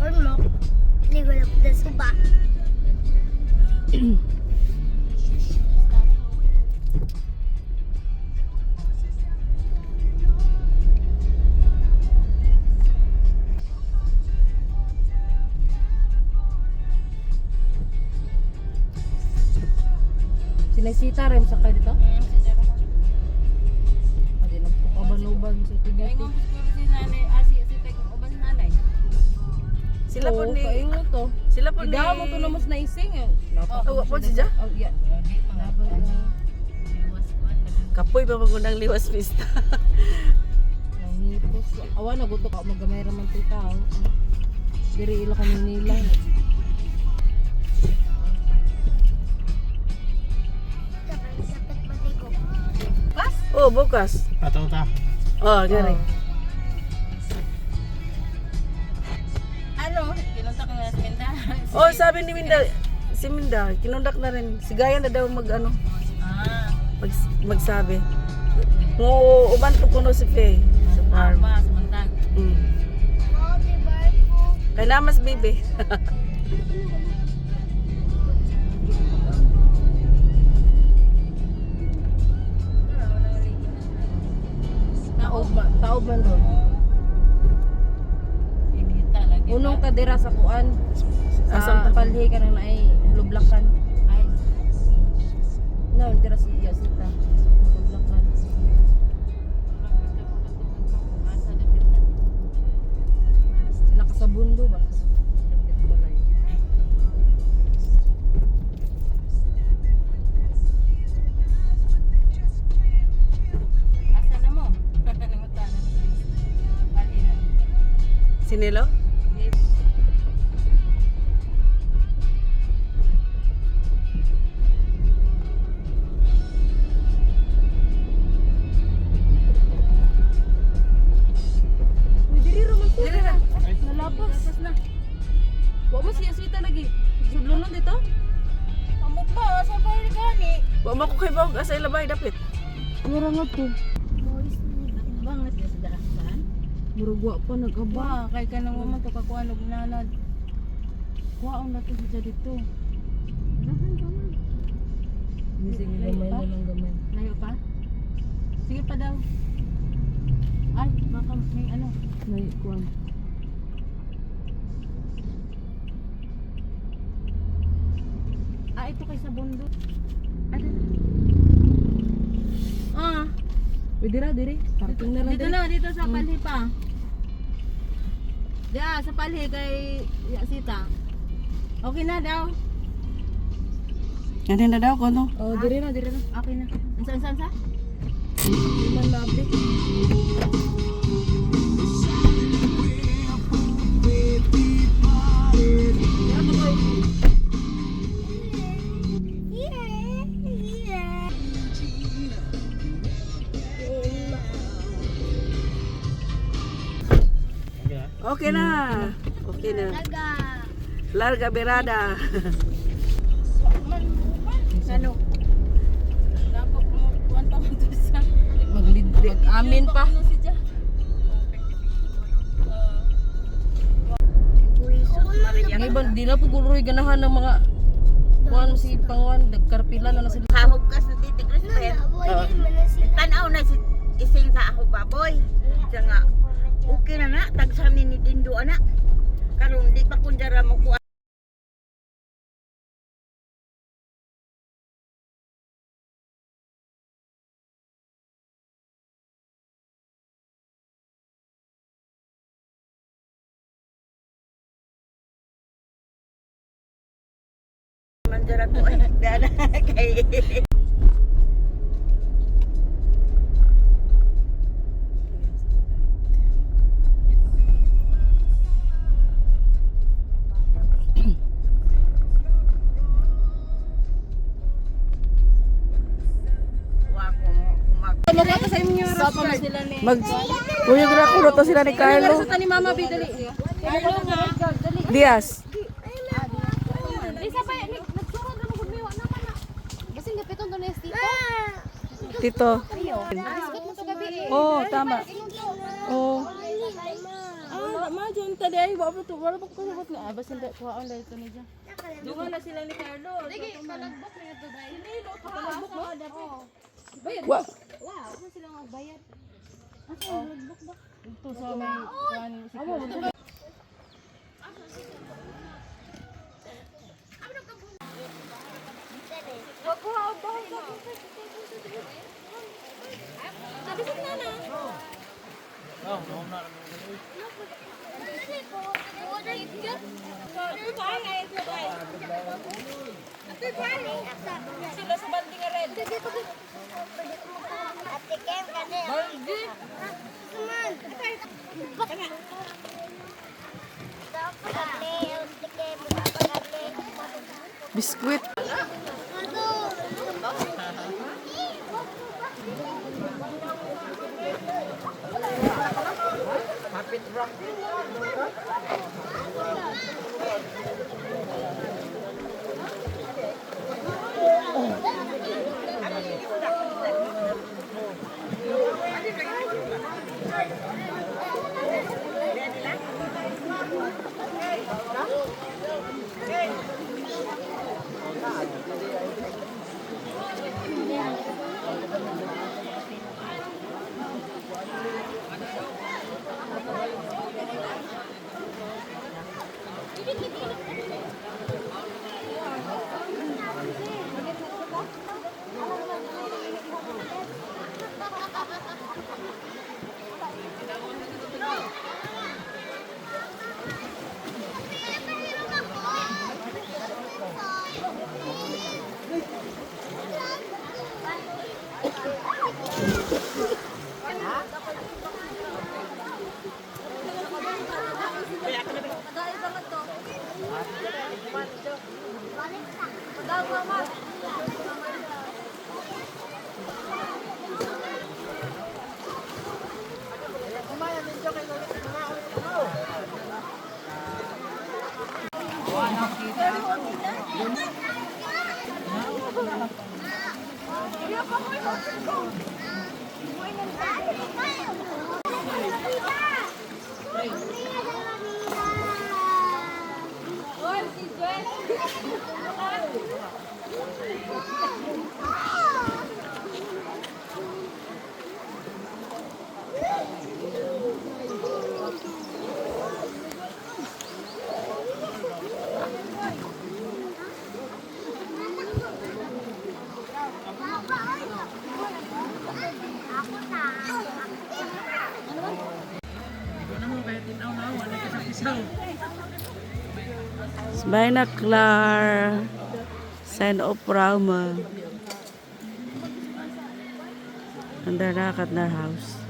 Ormoc. Ligo na po sa suba. Sinasita rin sa kayo dito? Adi lang po kabanuban sa tigati. Sila po ni Kaingo to. Sila po ni Idaw mo to na mas naising eh. Oh, wa po siya? Oh, yeah. Laban na. Kapoy pa magundang liwas pista. Nangipos. Awa naguto ka magamay ra man to tao. Diri ila kami nila. Dapat dapat maligo. Oh, bukas. Pataw ta. Oh, gani. Ano? Kinunta ko na si Minda. Oh, sabi ni Minda, si Minda, kinundak na rin. Si Gaya na daw mag ano, Ah, mag, magsabi. Ngo uban po kuno si Faye sa farm. pa, sumuntag. Wow, di barko. Kay namas baby. Taob man, taob man doon. Inita lagi. Unong kadira sa kuan. Asam Sa ta? palhi ka nang naay halublakan. Ay, No, dira si Yasita. Halublakan. asa na pita. Sila ka sa bundo ba? Dapit balay. Asa na mo? Nanguta na. Palhi na. Sinilo? Uy, diri ra man ko. Dili na. Nalapas. Tapos na. Wa mo si Yasita lagi. Sudlonon dito? Amok ba? Sa bahay gani. Wa mo ko kay bawg asa ilabay dapit. Mura nga to. Boys, Bang na siya sa daasan. Murag wa pa nag-aba. Ba, kay ka nang man pagkakuha og nalad. Kuhaon na to siya dito. Sige, gamay na lang gamay. Layo pa? Sige pa daw. Ay, baka may ano. May kuan. Ah, ito kay sa bundo. Ano? Ah, Uy, dira diri. Parking na lang dito diri. na, dito sa palhi pa. Diya, sa palhi kay Sita. Okay na daw. Ano na daw kuno? Oh, diri na, diri na. Okay na. Ansa, ansa, ansa? Di man labi. Yeah, yeah. Okay na. Okay na. Taga. Larga berada. Ano? Dapat mo, kuwan pa ko to sa... Maglid, mag-amin pa. Ano si Ja? Ngayon, di na po guloy ganahan ng mga kuan mo si Pangwan, nagkarpila na na sila. Kahugkas na titi Crispin. Tanaw na si ising sa ako baboy. Siya nga, okay na na, tagsa ni Dindo ana. Karon di pa kundara mo kuha. Mandara ko ay dana kay Wa ko mag Magkata sa inyo Papa mo sila ni... Mag Uyog ra kuno to sila ni Carlo. Sa ni Mama B, dali. Diaz. Lisa pa, nagsurod na magud miwa naman na. Basin gapiton to ni Tito. Tito. Biskot mo to gabi eh. Oh, tama. Oh. Wala ma dyan tali ay wa pa to. Wala pa ko kasabot nga. Ah, basin kuhaon dahil ito niya. Dungan na sila ni Carlo. Sige, palagbok na ito dahil. Palagbok mo? Bayad. Wa. Wow, ako sila nga bayad. Ito sa may kuan si Kuya. Sila sa balde nga red. Ate Kem, kani. Balde. Suman. Ate Kem, Biskwit. Bijna klaar. Zijn opruimen. En daarna gaat naar huis.